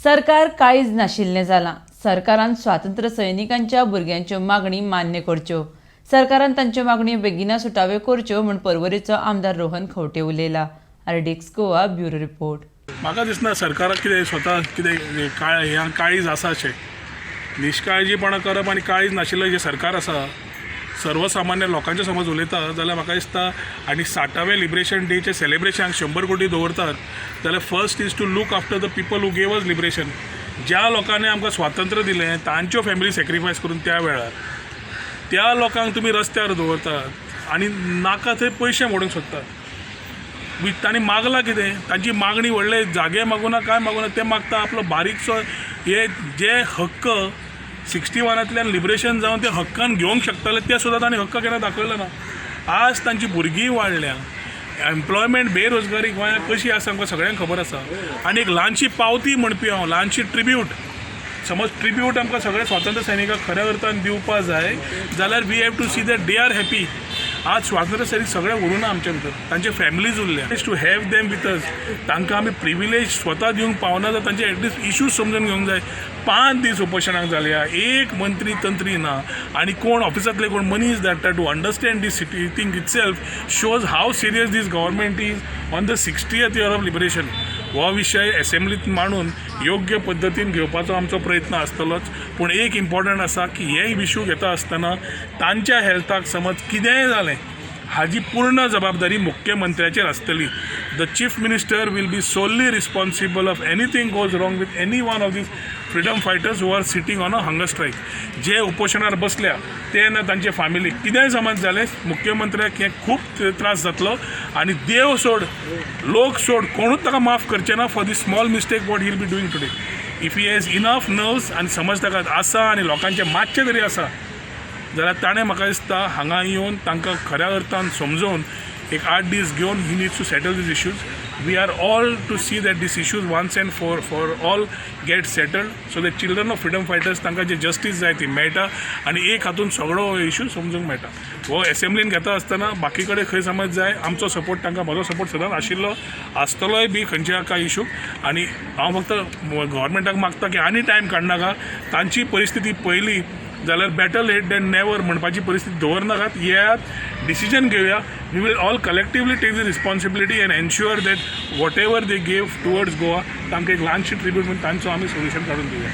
सरकार काळीज नाशिल्लें जालां. सरकारान स्वातंत्र्य सैनिकांच्या भुरग्यांच्यो मागणी मान्य करच्यो. सरकारान तांच्यो मागण्यो बेगिना सुटाव्यो करच्यो म्हूण पर्वरीचो आमदार रोहन खंवटे उलयला. RDX Goa, bureau report. म्हाका दिसना सरकाराक कितें स्वता कितें काळ ह्या काळीज आसा अशें. निश्काळजीपणां करप आनी काळीज नाशिल्लें जें सरकार आसा, सर्वसामान्य लोकांचे समज उलयता जाल्यार म्हाका दिसता आनी 60व्या लिबरेशन डेचे सेलिब्रेशनाक 100 कोटी दवरतात जाल्यार first is to look after the people who gave us liberation. ज्या लोकांनी आमकां स्वातंत्र्य दिलें, तांच्यो फॅमिली सॅक्रिफायस करून त्या वेळार, त्या लोकांक तुमी रस्त्यार दवरतात आनी नाका थंय पयशे मोडूंक सोदतात. तांणी मागलां कितें? तांची मागणी व्हडले जागे मागूना, कांय मागूना. ते मागता आपलो बारीकसो हे जे हक्क 61 तल्यान लिबरेशन जावन ते हक्कान घेवंक शकताले, ते सुद्दां तांणी हक्क केन्ना दाखयलो ना. आज तांची भुरगीं वाडल्या, एम्प्लॉयमेंट, बेरोजगारी गोंयांत कशी आसा आमकां सगळ्यांक खबर आसा. आनी एक ल्हानशी पावती म्हणपी हांव, ल्हानशी ट्रिब्यूट समज, ट्रिब्यूट आमकां सगळे स्वातंत्र्य सैनिकांक खऱ्या अर्थान दिवपा जाय जाल्यार we have to see that they are happy. आज स्वातंत्र्य सैनीक सगळे उरूना आमच्या भितर, तांचे फॅमिलीज उरल्या. To have them with us, तांकां आमी प्रिविलेज स्वता दिवंक पावना जाल्यार तांचे एटलिस्ट इश्यूज समजून घेवंक जाय. 5 दीस उपोशणाक जाल्या, एक मंत्री तंत्री ना आनी कोण ऑफिसांतले कोण मनीस धाडटा to understand this city thing itself shows how serious this government is on the 60th year of liberation. हो विशय एसेंब्लीत मांडून योग्य पद्दतीन घेवपाचो आमचो प्रयत्न आसतलोच. पूण एक इम्पॉर्टंट आसा की हे इशू घेता आसतना तांच्या हेल्थाक समज कितेंय जालें, हाजी पूर्ण जबाबदारी मुख्यमंत्र्याचेर आसतली. The chief minister will be solely responsible if anything goes wrong with any one of these freedom fighters who are sitting on a hunger strike. जे उपोशणार बसल्या ते ना तांचे फॅमिलीक कितेंय समज जालें, मुख्यमंत्र्याक हें खूब त्रास जातलो आनी देव सोड, लोक सोड, कोणूच ताका माफ करचे ना for this small mistake what he'll be doing today. If he has enough nerves आनी समज ताका आसा आनी लोकांचें मातशें तरी आसा जाल्यार ताणें म्हाका दिसता हांगा येवन तांकां खऱ्या अर्थान समजोवन एक 8 दीस घेवन he needs to settle these issues. We are all to see that these issues once and for all get settled, so the children of freedom fighters तांकां जे जस्टीस जाय ती मेळटा आनी एक हातून सगळो इशू समजूंक मेळटा. हो एसेंब्लीन घेता आसतना बाकी कडेन खंय समज जाय आमचो सपोर्ट तांकां, म्हजो सपोर्ट सदांच आशिल्लो, आसतलोय बी खंयच्या काय इशूक. आनी हांव फक्त गव्हर्मेंटाक मागता की आनी टायम काडनाका. तांची परिस्थिती पयली जाल्यार बेटर लेट दॅन नेवर म्हणपाची परिस्थिती दवरनाकात. येयात, डिसिजन घेवया. We will all collectively take the responsibility and ensure that whatever they gave towards Goa, तांकां एक ल्हानशी ट्रिब्यूट म्हणून तांचो आमी सोल्युशन काडून दिवया.